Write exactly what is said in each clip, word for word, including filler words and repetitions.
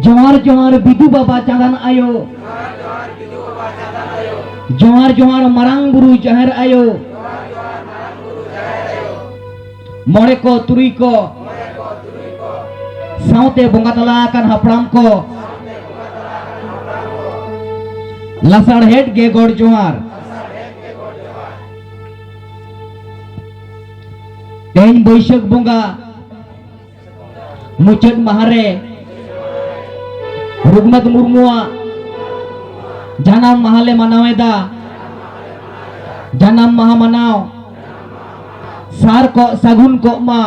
ᱡᱚᱦᱟᱨ ᱡᱚᱦᱟᱨ ᱵᱤᱫᱩ ᱵᱟᱵᱟ ᱪᱟᱸᱫᱟᱱ ᱟᱭᱳ᱾ ᱡᱚᱦᱟᱨ ᱡᱚᱦᱟᱨ ᱢᱟᱨᱟᱝ ᱵᱩᱨᱩ ᱡᱟᱦᱮᱨ ᱟᱭᱳ᱾ ᱢᱚᱬᱮ ᱠᱚ ᱛᱩᱨᱩᱭ ᱠᱚ ᱥᱟᱶᱛᱮ ᱵᱚᱸᱜᱟ ᱛᱟᱞᱟ ᱟᱠᱟᱱ ᱦᱟᱯᱲᱟᱢ ᱠᱚ, ᱞᱟᱥᱟᱲᱦᱮᱫ ᱜᱮ ᱜᱚᱰ ᱡᱚᱦᱟᱨ᱾ ᱛᱮᱦᱮᱧ ᱵᱟᱹᱭᱥᱟᱹᱠᱷ ᱵᱚᱸᱜᱟ ᱢᱩᱪᱟᱹᱫ ᱢᱟᱦᱟ ᱨᱮ ᱨᱚᱜᱷᱩᱱᱟᱛᱷ ᱢᱩᱨᱢᱩᱣᱟᱜ ᱡᱟᱱᱟᱢ ᱢᱟᱦᱟ ᱞᱮ ᱢᱟᱱᱟᱣ ᱮᱫᱟ᱾ ᱡᱟᱱᱟᱢ ᱢᱟᱦᱟ ᱢᱟᱱᱟᱣ ᱥᱟᱨ ᱠᱚᱜ ᱥᱟᱹᱜᱩᱱ ᱠᱚᱜ ᱢᱟ᱾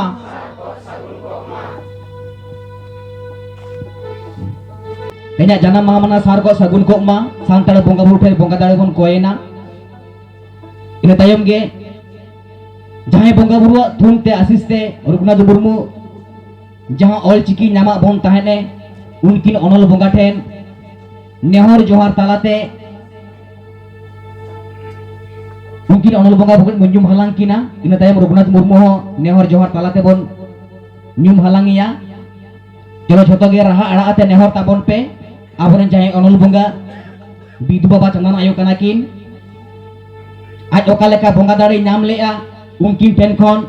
ᱛᱮᱦᱮᱧᱟᱜ ᱡᱟᱱᱟᱢ ᱢᱟᱦᱟ ᱢᱟᱱᱟᱣ ᱥᱟᱨ ᱠᱚᱜ ᱥᱟᱹᱜᱩᱱ ᱠᱚᱜ ᱢᱟ᱾ ᱥᱟᱱᱛᱟᱲ ᱵᱚᱸᱜᱟ ᱵᱩᱨᱩ ᱴᱷᱮᱱ ᱵᱚᱸᱜᱟ ᱫᱟᱲᱮ ᱵᱚᱱ ᱠᱚᱭᱮᱱᱟ᱾ ᱤᱱᱟᱹ ᱛᱟᱭᱚᱢ ᱜᱮ ᱡᱟᱦᱟᱸᱭ ᱵᱚᱸᱜᱟ ᱵᱩᱨᱩᱣᱟᱜ ᱛᱷᱩᱢ ᱛᱮ ᱟᱥᱤᱥ ᱛᱮ ᱨᱚᱜᱷᱩᱱᱟᱛᱷ ᱢᱩᱨᱢᱩ ᱡᱟᱦᱟᱸ ᱚᱞ ᱪᱤᱠᱤ ᱧᱟᱢᱟᱜ ᱵᱚᱱ ᱛᱟᱦᱮᱸᱱᱮ, ᱩᱱᱠᱤᱱ ᱚᱱᱚᱞ ᱵᱚᱸᱜᱟ ᱴᱷᱮᱱ ᱱᱮᱦᱚᱨ ᱡᱚᱦᱟᱨ ᱛᱟᱞᱟᱛᱮ ᱩᱱᱠᱤᱱ ᱚᱱᱚᱞ ᱵᱚᱸᱜᱟ ᱵᱚᱱ ᱧᱩᱢ ᱦᱟᱞᱟᱝ ᱠᱤᱱᱟ᱾ ᱤᱱᱟᱹ ᱛᱟᱭᱚᱢ ᱨᱚᱜᱷᱩᱱᱟᱛᱷ ᱢᱩᱨᱢᱩ ᱦᱚᱸ ᱱᱮᱦᱚᱨ ᱡᱚᱦᱟᱨ ᱛᱟᱞᱟ ᱛᱮᱵᱚᱱ ᱧᱩᱢ ᱦᱟᱞᱟᱝ ᱮᱭᱟ᱾ ᱪᱚᱞᱚ ᱡᱷᱚᱛᱚ ᱜᱮ ᱨᱟᱦᱟ ᱟᱲᱟᱜ ᱟᱛᱮ ᱱᱮᱦᱚᱨ ᱛᱟᱵᱚᱱ ᱯᱮ᱾ ᱟᱵᱚᱨᱮᱱ ᱡᱟᱦᱟᱸᱭ ᱚᱱᱚᱞ ᱵᱚᱸᱜᱟ ᱵᱤᱫᱩ ᱵᱟᱵᱟ ᱪᱟᱸᱫᱟᱱ ᱟᱭᱳ ᱠᱟᱱᱟ ᱠᱤᱱ, ᱟᱡ ᱚᱠᱟ ᱞᱮᱠᱟ ᱵᱚᱸᱜᱟ ᱫᱟᱲᱮ ᱧᱟᱢ ᱞᱮᱜᱼᱟ, ᱩᱱᱠᱤᱱ ᱴᱷᱮᱱ ᱠᱷᱚᱱ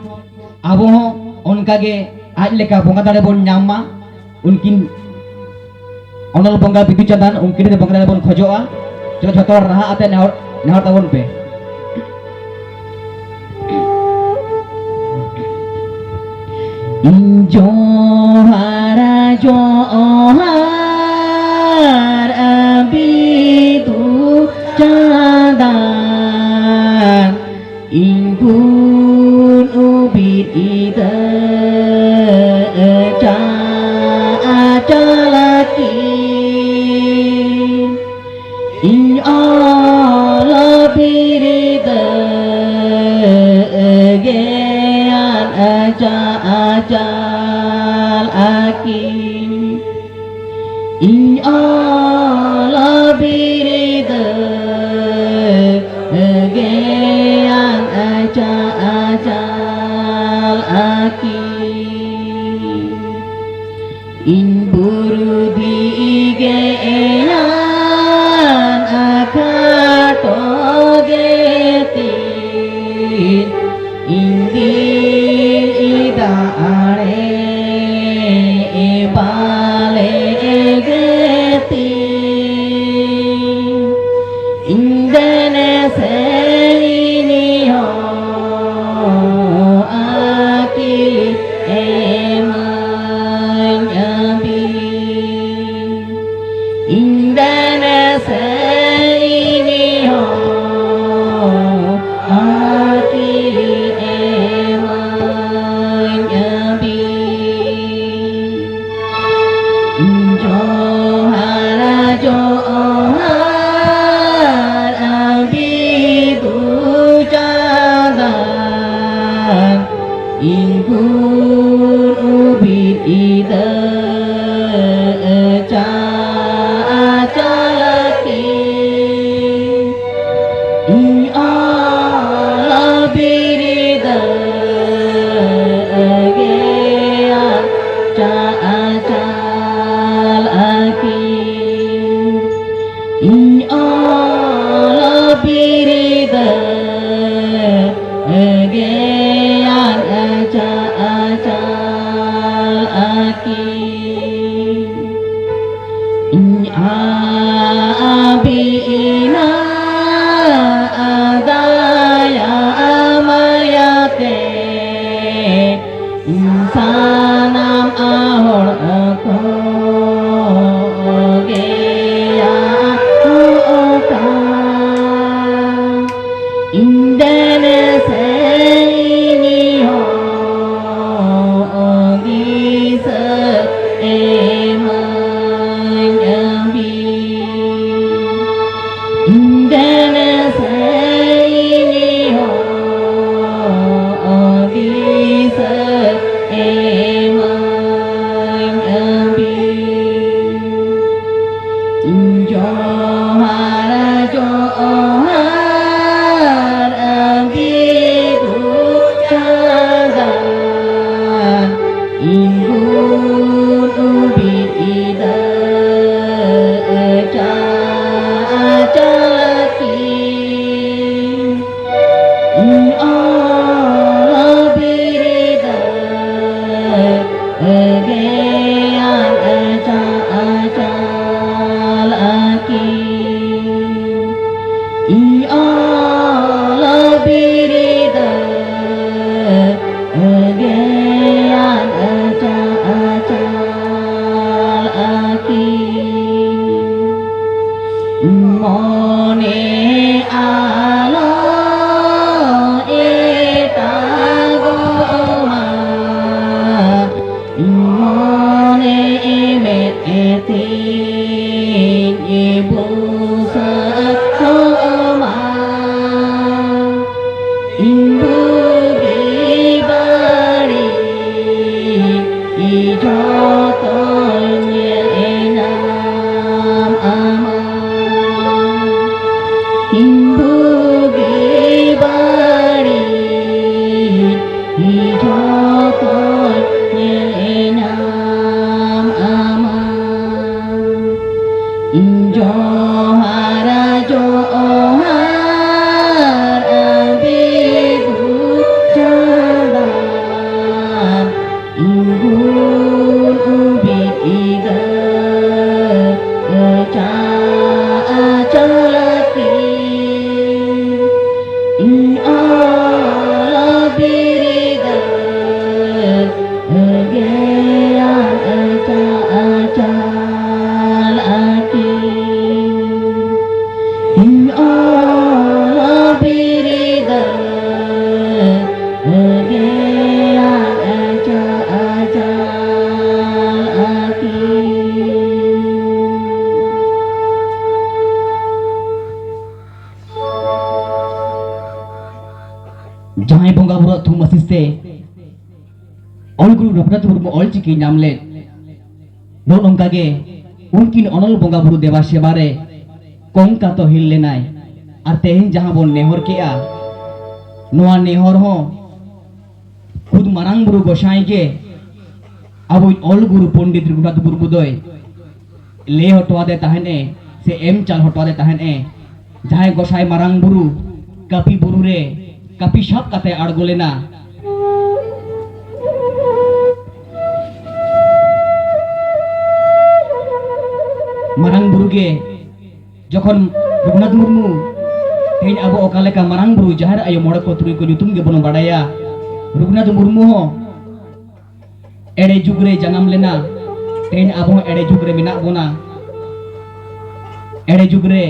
ᱟᱵᱚ ᱦᱚᱸ ᱚᱱᱠᱟ ᱜᱮ ᱟᱡ ᱞᱮᱠᱟ ᱵᱚᱸᱜᱟ ᱫᱟᱲᱮ ᱵᱚᱱ ᱧᱟᱢ ᱢᱟ᱾ ᱩᱱᱠᱤᱱ ᱚᱱᱚᱞ ᱵᱚᱸᱜᱟ ᱵᱤᱫᱩ ᱪᱟᱸᱫᱟᱱ, ᱩᱱᱠᱤᱱ ᱴᱷᱮᱱ ᱵᱚᱸᱜᱟ ᱫᱟᱲᱮ ᱵᱚᱱ ᱠᱷᱚᱡᱚᱜᱼᱟ᱾ ᱪᱚᱞᱚ ᱡᱷᱚᱛᱚ ᱦᱚᱲ ᱨᱟᱦᱟ ᱟᱛᱮ ᱱᱮᱦᱚᱨ, ᱱᱮᱦᱚᱨ ᱛᱟᱵᱚᱱ ᱯᱮ᱾ ᱤᱧ ᱡᱚᱦᱟᱨ ᱡᱚᱦᱟᱨ ᱵᱤᱫᱩ ᱪᱟᱸᱫᱟᱱ, ᱤᱧ ᱜᱩᱱ ᱩᱵᱤᱫ ᱤᱫᱟᱹ ᱪᱟ ᱪᱟᱞᱟᱠᱤ᱾ ᱤᱧ ᱚᱞ ᱵᱤᱨᱤᱫ ᱜᱮᱭᱟᱱ ᱪᱟᱪᱟᱞ ᱟᱹᱠᱤᱱ᱾ ᱤᱧ ᱚᱞ ᱵᱤᱨᱤᱫ ᱜᱮᱭᱟᱱ ᱪᱟᱪᱟᱞ ᱟᱹᱠᱤᱱ᱾ ᱤᱧ ᱵᱩᱨᱩ ᱫᱷᱤ ᱤᱧ ᱫᱮᱱᱮ ᱥᱮ ᱤᱧ ᱦᱚᱸ ᱟᱹᱠᱤᱞ ᱮᱢᱟᱹᱧ ᱟᱹᱵᱤ᱾ ᱡᱚᱦᱟᱨ ᱡᱚᱦᱟᱨ ᱟᱹᱵᱤ ᱫᱩ ᱪᱟᱸᱫᱟᱱ ᱤᱧ ᱜᱩᱨ ᱩᱵᱤ ᱤᱫᱟᱹ ᱪᱟ ᱪᱟᱞᱟᱠᱤ ᱤᱧ ᱚᱞ ᱵᱤᱨᱤᱫᱟᱹ ᱜᱮᱭᱟ ᱪᱟ ᱪᱟᱞᱟᱠᱤ ᱤᱧ ᱚᱞ ᱵᱤᱨᱤᱫᱟᱹ ᱜᱮᱭᱟᱱ ᱟᱪᱟ ᱟᱪᱟᱞ ᱟᱹᱠᱤᱱ᱾ ᱤᱧ ᱟᱹᱵᱤᱱᱟ ᱫᱟᱭᱟ ᱢᱟᱭᱟᱛᱮ ᱥᱟᱱᱟᱢ ᱦᱚᱲ ᱠᱚ ᱜᱮᱭᱟ ᱚᱠᱟ᱾ ᱤᱧ ᱫᱮᱱ ᱥᱮ ᱤᱧ ᱦᱚᱸ ᱫᱤᱥᱟᱹ ᱮᱢᱟᱹᱧ ᱟᱹᱵᱤᱱ᱾ ᱤᱧ ᱵᱩᱥᱟᱹᱜ ᱠᱚᱜ ᱢᱟ, ᱤᱧ ᱵᱩᱜᱤ ᱵᱟᱹᱲᱤᱡ ᱡᱚᱛᱚᱧ ᱧᱮᱞ ᱧᱟᱢ ᱟᱢᱟ᱾ ᱤᱧ ᱵᱩᱜᱤ ᱵᱟᱹᱲᱤᱡ ᱡᱚᱛᱚᱧ ᱧᱮᱞ ᱧᱟᱢ ᱟᱢᱟ᱾ ᱤᱧ ᱡᱚᱦᱟᱨ ᱡᱚᱦᱟᱨ ᱟᱹᱵᱤᱫᱩ ᱪᱟᱸᱫᱟᱢ ᱤᱧ ᱜᱩᱱ ᱩᱵᱤᱫ ᱤᱫᱟᱹ ᱪᱟ ᱪᱟᱞᱟᱠᱤ᱾ ᱤᱧ ᱚᱞ ᱵᱤᱨᱤᱫᱟᱹ ᱜᱮᱭᱟᱱ ᱪᱟ ᱪᱟᱞᱟᱠᱤ᱾ ᱤᱧ ᱚᱞ ᱵᱤᱨᱤᱫᱟᱹ ᱜᱮᱭᱟᱱ ᱪᱟ ᱪᱟᱞᱟᱠᱤ᱾ ᱡᱟᱦᱟᱸᱭ ᱵᱚᱸᱜᱟ ᱵᱩᱨᱩᱣᱟᱜ ᱛᱷᱩᱢ ᱟᱥᱤᱥ ᱛᱮ ᱚᱞ ᱜᱩᱨᱩ ᱨᱚᱜᱷᱩᱱᱟᱛᱷ ᱢᱩᱨᱢᱩ ᱚᱞ ᱪᱤᱠᱤ ᱧᱟᱢ ᱞᱮᱫ, ᱱᱚᱜᱼᱚ ᱱᱚᱝᱠᱟ ᱜᱮ ᱩᱱᱠᱤᱱ ᱚᱱᱚᱞ ᱵᱚᱸᱜᱟ ᱵᱩᱨᱩ ᱫᱮᱵᱟ ᱥᱮᱵᱟ ᱨᱮ ᱠᱚᱝᱠᱟ ᱛᱚ ᱦᱤᱞ ᱞᱮᱱᱟᱭ᱾ ᱟᱨ ᱛᱮᱦᱮᱧ ᱡᱟᱦᱟᱸ ᱵᱚᱱ ᱱᱮᱦᱚᱨ ᱠᱮᱜᱼᱟ, ᱱᱚᱣᱟ ᱱᱮᱦᱚᱨ ᱦᱚᱸ ᱠᱷᱩᱫ ᱢᱟᱨᱟᱝ ᱵᱩᱨᱩ ᱜᱚᱸᱥᱟᱭ ᱜᱮ ᱟᱵᱚᱭᱤᱡ ᱚᱞ ᱜᱩᱨᱩ ᱯᱚᱱᱰᱤᱛ ᱨᱚᱜᱷᱩᱱᱟᱛᱷ ᱢᱩᱨᱢᱩ ᱫᱚᱭ ᱞᱟᱹᱭ ᱦᱚᱴᱚ ᱟᱫᱮ ᱛᱟᱦᱮᱸᱫ ᱮ ᱥᱮ ᱮᱢ ᱪᱟᱞ ᱦᱚᱴᱚ ᱟᱫᱮ ᱛᱟᱦᱮᱸᱫ ᱮ, ᱡᱟᱦᱟᱸᱭ ᱜᱚᱸᱥᱟᱭ ᱢᱟᱨᱟᱝ ᱵᱩᱨᱩ ᱠᱟᱹᱯᱤ ᱵᱩᱨᱩ ᱨᱮ ᱠᱟᱹᱯᱤ ᱥᱟᱵ ᱠᱟᱛᱮ ᱟᱬᱜᱚ ᱞᱮᱱᱟ᱾ ᱢᱟᱨᱟᱝ ᱵᱩᱨᱩ ᱜᱮ ᱡᱚᱠᱷᱚᱱ ᱨᱚᱜᱷᱩᱱᱟᱛᱷ ᱢᱩᱨᱢᱩ, ᱛᱮᱦᱮᱧ ᱟᱵᱚ ᱚᱠᱟ ᱞᱮᱠᱟ ᱢᱟᱨᱟᱝ ᱵᱩᱨᱩ, ᱡᱟᱦᱮᱨ ᱟᱭᱳ, ᱢᱚᱬᱮ ᱠᱚ ᱛᱩᱨᱩᱭ ᱠᱚ ᱧᱩᱛᱩᱢ ᱜᱮᱵᱚᱱ ᱵᱟᱲᱟᱭᱟ, ᱨᱚᱜᱷᱩᱱᱟᱛᱷ ᱢᱩᱨᱢᱩ ᱦᱚᱸ ᱮᱲᱮ ᱡᱩᱜᱽ ᱨᱮ ᱡᱟᱱᱟᱢ ᱞᱮᱱᱟ, ᱛᱮᱦᱮᱧ ᱟᱵᱚ ᱦᱚᱸ ᱮᱲᱮ ᱡᱩᱜᱽ ᱨᱮ ᱢᱮᱱᱟᱜ ᱵᱚᱱᱟ᱾ ᱮᱲᱮ ᱡᱩᱜᱽ ᱨᱮ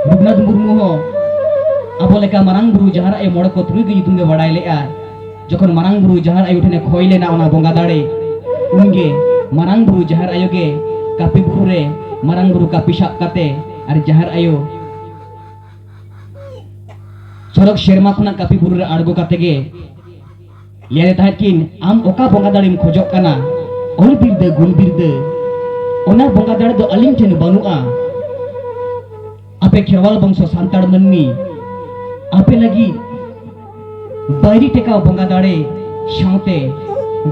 ᱨᱚᱜᱷᱩᱱᱟᱛᱷ ᱢᱩᱨᱢᱩ ᱦᱚᱸ ᱟᱵᱚ ᱞᱮᱠᱟ ᱢᱟᱨᱟᱝ ᱵᱩᱨᱩ, ᱡᱟᱦᱮᱨ ᱟᱭᱳ, ᱢᱚᱬᱮ ᱠᱚ ᱛᱩᱨᱩᱭ ᱠᱚ ᱧᱩᱛᱩᱢ ᱜᱮ ᱵᱟᱲᱟᱭ ᱞᱮᱫᱼᱟ᱾ ᱡᱚᱠᱷᱚᱱ ᱢᱟᱨᱟᱝ ᱵᱩᱨᱩ ᱡᱟᱦᱮᱨ ᱟᱭᱳ ᱴᱷᱮᱱᱮ ᱠᱷᱚᱭ ᱞᱮᱱᱟ ᱚᱱᱟ ᱵᱚᱸᱜᱟ ᱫᱟᱲᱮ, ᱩᱱᱜᱮ ᱢᱟᱨᱟᱝ ᱵᱩᱨᱩ ᱡᱟᱦᱮᱨ ᱟᱭᱳ ᱜᱮ ᱠᱟᱹᱯᱤ ᱵᱩᱨᱩ ᱨᱮ ᱢᱟᱨᱟᱝ ᱵᱩᱨᱩ ᱠᱟᱹᱯᱤ ᱥᱟᱵ ᱠᱟᱛᱮ ᱟᱨ ᱡᱟᱦᱮᱨ ᱟᱭᱳ ᱥᱚᱨᱚᱜᱽ ᱥᱮᱨᱢᱟ ᱠᱷᱚᱱᱟᱜ ᱠᱟᱹᱯᱤ ᱵᱩᱨᱩ ᱨᱮ ᱟᱬᱜᱚ ᱠᱟᱛᱮ ᱜᱮ ᱞᱟᱹᱭ ᱛᱟᱦᱮᱸᱫ ᱠᱤᱱ, "ᱟᱢ ᱚᱠᱟ ᱵᱚᱸᱜᱟ ᱫᱟᱲᱮᱢ ᱠᱷᱚᱡᱚᱜ ᱠᱟᱱᱟ? ᱚᱞ ᱵᱤᱨᱫᱟᱹ, ᱜᱩᱱ ᱵᱤᱨᱫᱟᱹ, ᱚᱱᱟ ᱵᱚᱸᱜᱟ ᱫᱟᱲᱮ ᱫᱚ ᱟᱹᱞᱤᱧ ᱴᱷᱮᱱ ᱵᱟᱹᱱᱩᱜᱼᱟ᱾ ᱟᱯᱮ ᱠᱷᱮᱨᱣᱟᱞ ᱵᱚᱝᱥᱚ ᱥᱟᱱᱛᱟᱲ ᱢᱟᱹᱱᱢᱤ, ᱟᱯᱮ ᱞᱟᱹᱜᱤᱫ ᱵᱟᱹᱭᱨᱤ ᱴᱮᱠᱟᱣ ᱵᱚᱸᱜᱟ ᱫᱟᱲᱮ ᱥᱟᱶᱛᱮ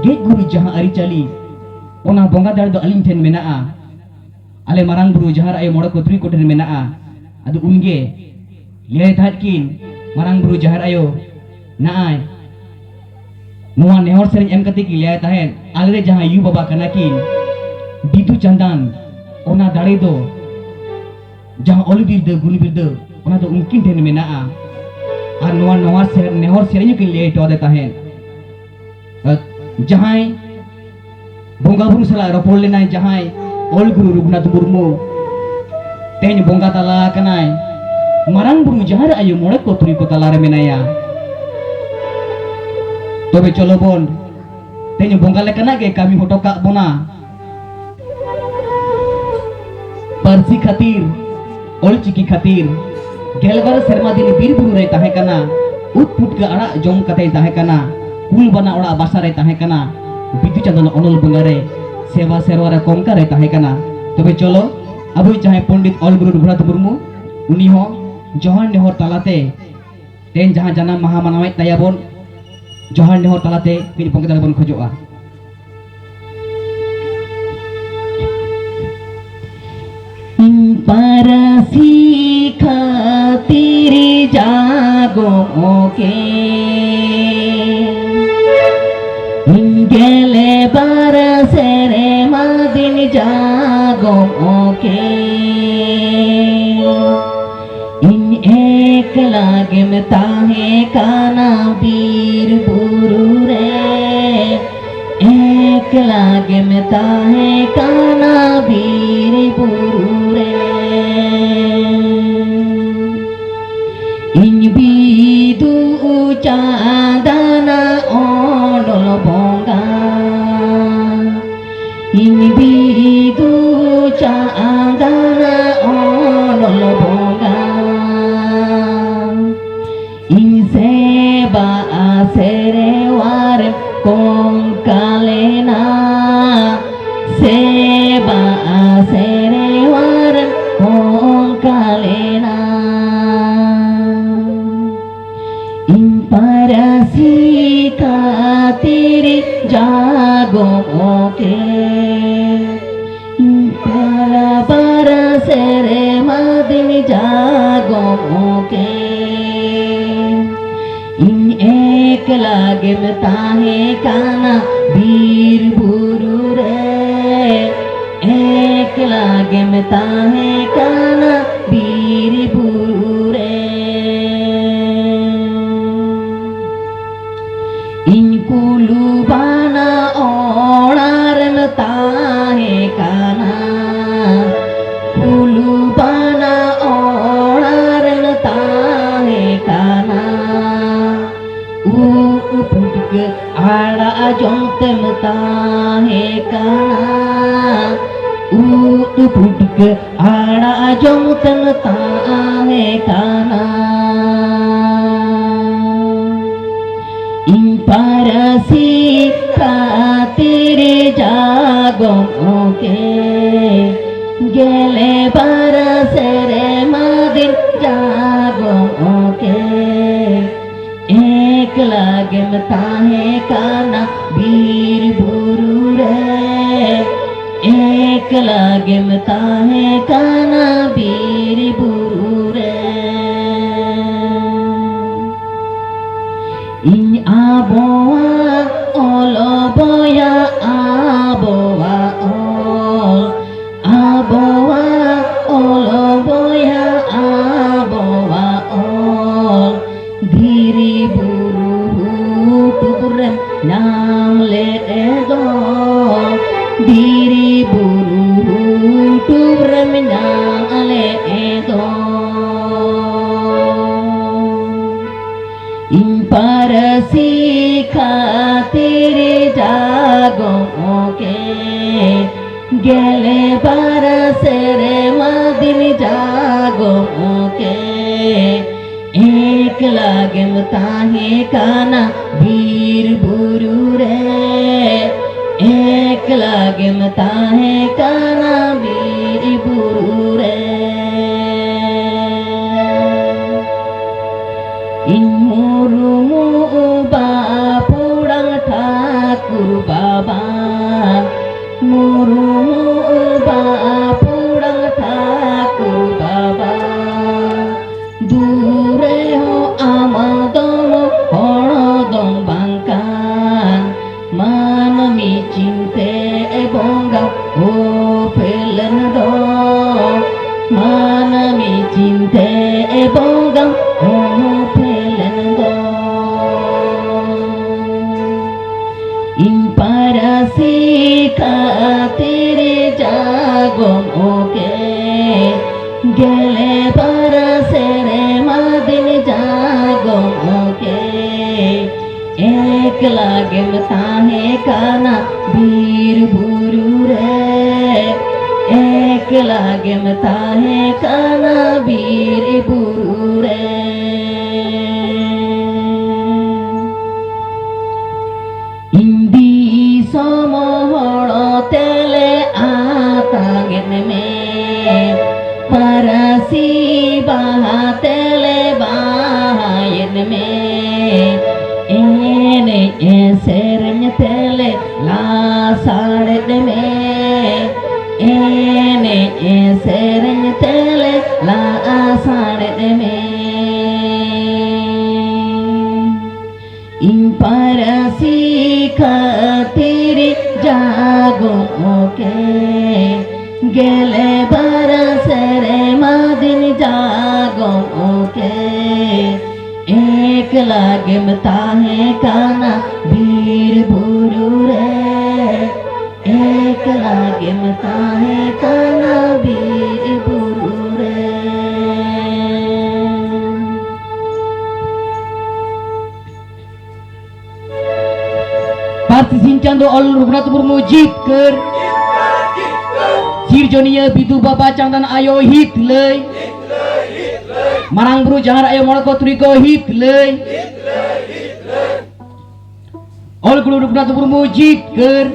ᱜᱮᱡ ᱜᱩᱨᱤᱡ ᱡᱟᱦᱟᱸ ᱟᱹᱨᱤᱪᱟᱹᱞᱤ, ᱚᱱᱟ ᱵᱚᱸᱜᱟ ᱫᱟᱲᱮ ᱫᱚ ᱟᱹᱞᱤᱧ ᱴᱷᱮᱱ ᱢᱮᱱᱟᱜᱼᱟ, ᱟᱞᱮ ᱢᱟᱨᱟᱝ ᱵᱩᱨᱩ ᱡᱟᱦᱮᱨ ᱟᱭᱳ ᱢᱚᱬᱮ ᱠᱚ ᱛᱩᱨᱩᱭ ᱠᱚ ᱴᱷᱮᱱ ᱢᱮᱱᱟᱜᱼᱟ᱾" ᱟᱫᱚ ᱩᱱᱜᱮ ᱞᱟᱹᱭ ᱛᱟᱦᱮᱸᱫ ᱠᱤᱱ, ᱢᱟᱨᱟᱝ ᱵᱩᱨᱩ ᱡᱟᱦᱮᱨ ᱟᱭᱳ, ᱱᱟᱜᱼᱟᱭ ᱱᱚᱣᱟ ᱱᱮᱦᱚᱨ ᱥᱮᱨᱮᱧ ᱮᱢ ᱠᱟᱛᱮ ᱠᱤᱱ ᱞᱟᱹᱭ ᱛᱟᱦᱮᱸᱫ, ᱟᱞᱮ ᱨᱮ ᱡᱟᱦᱟᱸᱭ ᱭᱩ ᱵᱟᱵᱟ ᱠᱟᱱᱟ ᱠᱤᱱ, ᱵᱤᱫᱩ ᱪᱟᱸᱫᱟᱱ, ᱚᱱᱟ ᱫᱟᱲᱮ ᱫᱚ, ᱡᱟᱦᱟᱸ ᱚᱞ ᱵᱤᱨᱫᱟᱹ, ᱜᱩᱱ ᱵᱤᱨᱫᱟᱹ, ᱚᱱᱟ ᱫᱚ ᱩᱱᱠᱤᱱ ᱴᱷᱮᱱ ᱢᱮᱱᱟᱜᱼᱟ᱾ ᱟᱨ ᱱᱚᱣᱟ, ᱱᱚᱣᱟ ᱥᱮ-, ᱱᱮᱦᱚᱨ ᱥᱮᱨᱮᱧ ᱦᱚᱸᱠᱤᱱ ᱞᱟᱹᱭ ᱦᱚᱴᱚ ᱟᱫᱮ ᱛᱟᱦᱮᱸᱫ᱾ ᱡᱟᱦᱟᱸᱭ ᱵᱚᱸᱜᱟ ᱵᱩᱨᱩ ᱥᱟᱞᱟᱜ ᱨᱚᱯᱚᱲ ᱞᱮᱱᱟᱭ, ᱡᱟᱦᱟᱸᱭ ᱚᱞ ᱜᱩᱨᱩ ᱨᱚᱜᱷᱩᱱᱟᱛᱷ ᱢᱩᱨᱢᱩ, ᱛᱮᱦᱮᱧ ᱵᱚᱸᱜᱟ ᱛᱟᱞᱟ ᱟᱠᱟᱱᱟᱭ, ᱢᱟᱨᱟᱝ ᱵᱩᱨᱩ ᱡᱟᱦᱮᱨ ᱟᱭᱳ ᱢᱚᱬᱮ ᱠᱚ ᱛᱩᱨᱩᱭ ᱠᱚ ᱛᱟᱞᱟᱨᱮ ᱢᱮᱱᱟᱭᱟ᱾ ᱛᱚᱵᱮ ᱪᱚᱞᱚ ᱵᱚᱱ ᱛᱮᱦᱮᱧ ᱵᱚᱸᱜᱟ ᱞᱮᱠᱟᱱᱟᱜ ᱜᱮ ᱠᱟᱹᱢᱤ ᱦᱚᱴᱚ ᱠᱟᱜ ᱵᱚᱱᱟ᱾ ᱯᱟᱹᱨᱥᱤ ᱠᱷᱟᱹᱛᱤᱨ, ᱚᱞᱪᱤᱠᱤ ᱠᱷᱟᱹᱛᱤᱨ, ᱜᱮᱞᱵᱟᱨ ᱥᱮᱨᱢᱟ ᱫᱤᱱ ᱵᱤᱨ ᱵᱩᱨᱩ ᱨᱮᱭ ᱛᱟᱦᱮᱸ ᱠᱟᱱᱟ, ᱩᱫ ᱯᱩᱴᱠᱟᱹ ᱟᱲᱟᱜ ᱡᱚᱢ ᱠᱟᱛᱮᱭ ᱛᱟᱦᱮᱸ ᱠᱟᱱᱟ, ᱠᱩᱞ ᱵᱟᱱᱟ ᱚᱲᱟᱜ ᱵᱟᱥᱟ ᱨᱮᱭ ᱛᱟᱦᱮᱸ ᱠᱟᱱᱟ, ᱵᱤᱫᱩ ᱪᱟᱸᱫᱟᱱ ᱚᱱᱚᱞ ᱵᱚᱸᱜᱟ ᱨᱮ ᱥᱮᱵᱟ ᱥᱮᱨᱣᱟ ᱨᱮ ᱠᱚᱝᱠᱟ ᱨᱮᱭ ᱛᱟᱦᱮᱸ ᱠᱟᱱᱟ᱾ ᱛᱚᱵᱮ ᱪᱚᱞᱚ, ᱟᱵᱚᱭᱤᱡ ᱡᱟᱦᱟᱸᱭ ᱯᱚᱱᱰᱤᱛ ᱚᱞ ᱜᱩᱨᱩ ᱨᱚᱜᱷᱩᱱᱟᱛᱷ ᱢᱩᱨᱢᱩ, ᱩᱱᱤ ᱦᱚᱸ ᱡᱚᱦᱟᱨ ᱱᱮᱦᱚᱨ ᱛᱟᱞᱟᱛᱮ ᱛᱮᱦᱮᱧ ᱡᱟᱦᱟᱸ ᱡᱟᱱᱟᱢ ᱢᱟᱦᱟ ᱢᱟᱱᱟᱣᱮᱫ ᱛᱟᱭᱟᱵᱚᱱ, ᱡᱚᱦᱟᱨ ᱱᱮᱦᱚᱨ ᱛᱟᱞᱟᱛᱮ ᱢᱤᱫ ᱵᱚᱸᱜᱟ ᱫᱟᱲᱮ ᱵᱚᱱ ᱠᱷᱚᱡᱚᱜᱼᱟ᱾ ᱤᱧ ᱯᱟᱹᱨᱥᱤ ᱠᱷᱟᱹᱛᱤᱨ ᱡᱟᱜᱚᱢ ᱚᱠᱮ, ᱤᱧ ᱜᱮᱞᱮ ᱵᱟᱨ ᱥᱮᱨᱢᱟ ᱫᱤᱱ ᱡᱟᱜᱚᱢ ᱚᱠᱮ᱾ ᱤᱧ ᱮᱠᱞᱟ ᱜᱮᱢ ᱛᱟᱦᱮᱸ ᱠᱟᱱᱟ ᱵᱤᱨ ᱵᱩᱨᱩ ᱨᱮ, ᱮᱠᱞᱟ ᱜᱮᱢ ᱛᱟᱦᱮᱸ ᱠᱟᱱᱟ ᱵᱤᱨ ᱵᱩᱨᱩ ᱨᱮ᱾ ᱤᱧ ᱵᱤᱫᱩ ᱪᱟᱸᱫᱟᱱᱟ ᱚᱱᱚᱞ ᱵᱚᱸᱜᱟ, ᱤᱧ ᱵᱤᱫᱩ ᱟᱸᱜᱟᱱᱟ ᱚᱱᱚᱞ ᱵᱚᱸᱜᱟ᱾ ᱤᱧ ᱥᱮᱵᱟ ᱥᱮᱨᱣᱟ ᱨᱮᱢ ᱠᱚᱝᱠᱟ ᱞᱮᱱᱟ, ᱥᱮᱵᱟ ᱥᱮᱨᱣᱟ ᱨᱮᱢ ᱠᱚᱝᱠᱟ ᱞᱮᱱᱟ᱾ ᱤᱧ ᱯᱟᱹᱨᱥᱤ ᱠᱷᱟᱹᱛᱤᱨ ᱡᱟᱜᱚᱢ ᱚᱠᱮ, ᱤᱧ ᱯᱟᱨᱟ ᱵᱟᱨᱟ ᱥᱮᱨᱢᱟ ᱫᱤᱱ ᱡᱟᱜᱚᱢ ᱚᱠᱮ᱾ ᱤᱧ ᱮᱠᱞᱟ ᱜᱮᱢ ᱛᱟᱦᱮᱸ ᱠᱟᱱᱟ ᱵᱤᱨ ᱵᱩᱨᱩ ᱨᱮ, ᱮᱠᱞᱟ ᱜᱮᱢ ᱛᱟᱦᱮᱸ ᱠᱟᱱᱟ ᱵᱤᱨ ᱵᱩᱨᱩ ᱨᱮ᱾ ᱤᱧ ᱠᱩᱞᱩ ᱵᱟᱱᱟ ᱚᱲᱟᱜ ᱨᱮᱢ ᱛᱟᱦᱮᱸ ᱠᱟᱱᱟ, ᱠᱩᱞᱩ ᱵᱟᱱᱟ ᱚᱲᱟᱜ ᱨᱮᱢ ᱛᱟᱦᱮᱸ ᱠᱟᱱᱟ᱾ ᱩᱫ ᱯᱩᱴᱠᱟᱹ ᱟᱲᱟᱜ ᱡᱚᱢ ᱛᱮᱢ ᱛᱟᱦᱮᱸ ᱠᱟᱱᱟ, ᱩᱫ ᱯᱩᱴᱠᱟᱹ ᱟᱲᱟᱜ ᱡᱚᱢ ᱛᱮᱢ ᱛᱟᱦᱮᱸ ᱠᱟᱱᱟ᱾ ᱤᱧ ᱯᱟᱹᱨᱥᱤ ᱠᱷᱟᱹᱛᱤᱨ ᱡᱟᱜᱚᱢ ᱚᱠᱮ, ᱜᱮᱞᱮ ᱵᱟᱨ ᱥᱮᱨᱢᱟ ᱫᱤᱱ ᱡᱟᱜᱚᱢ ᱚᱠᱮ᱾ ᱮᱠᱞᱟ ᱜᱮᱢ ᱛᱟᱦᱮᱸ ᱠᱟᱱᱟ ᱵᱤᱨ ᱵᱩᱨᱩ ᱨᱮ, ᱮᱠᱞᱟ ᱜᱮᱢ ᱛᱟᱦᱮᱸ ᱠᱟᱱᱟ ᱵᱤᱨ ᱵᱩᱨᱩ ᱨᱮ᱾ ᱤᱧ ᱟᱵᱚᱣᱟᱜ ᱚᱞ ᱵᱚᱭᱦᱟ, ᱟᱵᱚᱣᱟᱜ ᱚᱞ, ᱟᱵᱚᱣᱟᱜ ᱚᱞ ᱵᱚᱭᱦᱟ, ᱟᱵᱚᱣᱟᱜ ᱚᱞ᱾ ᱫᱷᱤᱨᱤ ᱵᱩᱨᱩ ᱦᱩᱴᱩᱵ ᱨᱮᱢ ᱧᱟᱢ ᱞᱮᱫ ᱫᱚ, ᱫᱷᱤᱨᱤ ᱵᱩᱨᱩ ᱦᱩᱴᱩᱵ ᱨᱮᱢ ᱧᱟᱢ ᱞᱮᱫ ᱫᱚ᱾ ᱤᱧ ᱯᱟᱹᱨᱥᱤ ᱠᱷᱟᱹᱛᱤᱨ ᱡᱟᱜᱚᱢ ᱚᱠᱮ, ᱜᱮᱞᱮ ᱵᱟᱨ ᱥᱮᱨᱢᱟ ᱫᱤᱱ ᱡᱟᱜᱚᱢ ᱚᱠᱮ, ᱮᱠᱞᱟ ᱜᱮᱢ ᱛᱟᱦᱮᱸ ᱠᱟᱱᱟ ᱵᱤᱨ ᱵᱩᱨᱩ ᱨᱮ, ᱮᱠᱞᱟ ᱜᱮᱢ ᱛᱟᱦᱮᱸ ᱠᱟᱱᱟ ᱵᱤᱨ ᱵᱩᱨᱩ ᱨᱮ᱾ ᱤᱧ ᱢᱩᱨᱢᱩ ᱵᱟᱯᱩᱲᱟᱝ ᱴᱷᱟᱹᱠᱩᱨ ᱵᱟᱵᱟ, ᱢᱩᱨᱢᱩ ᱵᱟᱯᱩᱲᱟᱝ ᱴᱷᱟᱹᱠᱩᱨ ᱵᱟᱵᱟ, ᱫᱩᱨᱮ ᱦᱚᱸ ᱟᱢ ᱫᱚᱢ ᱦᱚᱲ ᱫᱚᱢ ᱵᱟᱝ ᱠᱟᱱ, ᱢᱟᱹᱱᱢᱤ ᱪᱤᱱᱛᱮ ᱵᱚᱸᱜᱟ ᱩᱯᱮᱞᱮᱱ ᱫᱚ, ᱢᱟᱹᱱᱢᱤ ᱪᱤᱱᱛᱮ ᱵᱚᱸᱜᱟ ᱩᱯᱮᱞᱮᱱ ᱫᱚ᱾ ᱤᱧ ᱯᱟᱹᱨᱥᱤ ᱠᱷᱟᱹᱛᱤᱨ ᱡᱟᱜᱚᱢ ᱚᱠᱮ, ᱜᱮᱞᱮ ᱵᱟᱨ ᱥᱮᱨᱢᱟ ᱫᱤᱱ ᱡᱟᱜᱚᱢ ᱚᱠᱮ, ᱮᱠᱞᱟ ᱜᱮᱢ ᱛᱟᱦᱮᱸ ᱠᱟᱱᱟ ᱵᱤᱨ ᱵᱩᱨᱩ ᱨᱮ, ᱮᱠᱞᱟ ᱜᱮᱢ ᱛᱟᱦᱮᱸ ᱠᱟᱱᱟ ᱵᱤᱨ ᱵᱩᱨᱩ ᱨᱮ᱾ ᱤᱧ ᱫᱤᱥᱚᱢ ᱦᱚᱲ ᱛᱮᱞᱮ ᱟᱛᱟᱝᱮᱫ ᱢᱮ, ᱯᱟᱹᱨᱥᱤ ᱵᱟᱦᱟ ᱛᱮᱞᱮ ᱵᱟᱦᱟᱭᱮᱫ ᱢᱮ, ᱮᱱᱮᱡ ᱥᱮᱨᱮᱧ ᱛᱮᱞᱮ ᱞᱟᱥᱟᱲᱮᱫ ᱢᱮ, ᱮᱱᱮᱡ ᱥᱮᱨᱮᱧ ᱛᱮᱞᱮ ᱞᱟᱥᱟᱲᱮᱫ ᱢᱮ᱾ ᱤᱧ ᱯᱟᱹᱨᱥᱤ ᱠᱷᱟᱹᱛᱤᱨ ᱡᱟᱜᱚᱢ ᱚᱠᱮ, ᱜᱮᱞᱮ ᱵᱟᱨ ᱥᱮᱨᱢᱟ ᱫᱤᱱ ᱡᱟᱜᱚᱢ ᱚᱠᱮ, ᱮᱠᱞᱟ ᱜᱮᱢ ᱛᱟᱦᱮᱸ ᱠᱟᱱᱟ ᱵᱤᱨ ᱵᱩᱨᱩ ᱨᱮ, ᱮᱠᱞᱟ ᱜᱮᱢ ᱛᱟᱦᱮᱸ ᱠᱟᱱᱟ ᱵᱤᱨ ᱵᱩᱨᱩ ᱨᱮ᱾ ᱯᱟᱹᱨᱥᱤ ᱥᱤᱧ ᱪᱟᱸᱫᱚ ᱚᱞ ᱨᱚᱜᱷᱩᱱᱟᱛᱷ ᱢᱩᱨᱢᱩ ᱡᱤᱛᱠᱟᱹᱨ᱾ ᱥᱤᱨᱡᱚᱱᱤᱭᱟᱹ ᱵᱤᱫᱩ ᱵᱟᱵᱟ ᱪᱟᱸᱫᱟᱱ ᱟᱭᱳ ᱦᱤᱛ ᱞᱟᱹᱭ᱾ ᱢᱟᱨᱟᱝ ᱵᱩᱨᱩ ᱡᱟᱦᱮᱨ ᱟᱭᱳ ᱢᱚᱬᱮ ᱠᱚ ᱛᱩᱨᱩᱭ ᱠᱚ ᱦᱤᱛ ᱞᱟᱹᱭ᱾ ᱚᱞ ᱜᱩᱨᱩ ᱨᱚᱜᱷᱩᱱᱟᱛᱷ ᱢᱩᱨᱢᱩ ᱡᱤᱛᱠᱟᱹᱨ᱾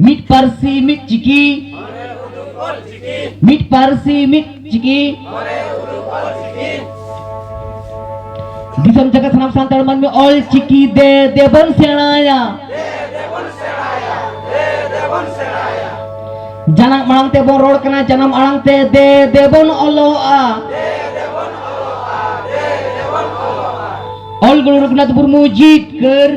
ᱢᱤᱫ ᱯᱟᱹᱨᱥᱤ ᱢᱤᱫ ᱪᱤᱠᱤ᱾ ᱢᱤᱫ ᱯᱟᱹᱨᱥᱤ ᱢᱤᱫ ᱪᱤᱠᱤ᱾ ᱫᱤᱥᱚᱢ ᱡᱟᱠᱟᱛ ᱥᱟᱱᱟᱢ ᱥᱟᱱᱛᱟᱲ ᱢᱟᱹᱱᱢᱤ ᱚᱞ ᱪᱤᱠᱤ ᱫᱮ ᱫᱮᱵᱚᱱ ᱥᱮᱬᱟᱭᱟ᱾ ᱡᱟᱱᱟᱢ ᱟᱲᱟᱝ ᱛᱮᱵᱚᱱ ᱨᱚᱲ ᱠᱟᱱᱟ, ᱡᱟᱱᱟᱢ ᱟᱲᱟᱝ ᱛᱮ ᱫᱮ ᱫᱮᱵᱚᱱ ᱚᱞᱚᱜᱼᱟ᱾ ᱚᱞ ᱜᱩᱨᱩ ᱨᱚᱜᱷᱩᱱᱟᱛᱷ ᱢᱩᱨᱢᱩ ᱡᱤᱛᱠᱟᱹᱨ᱾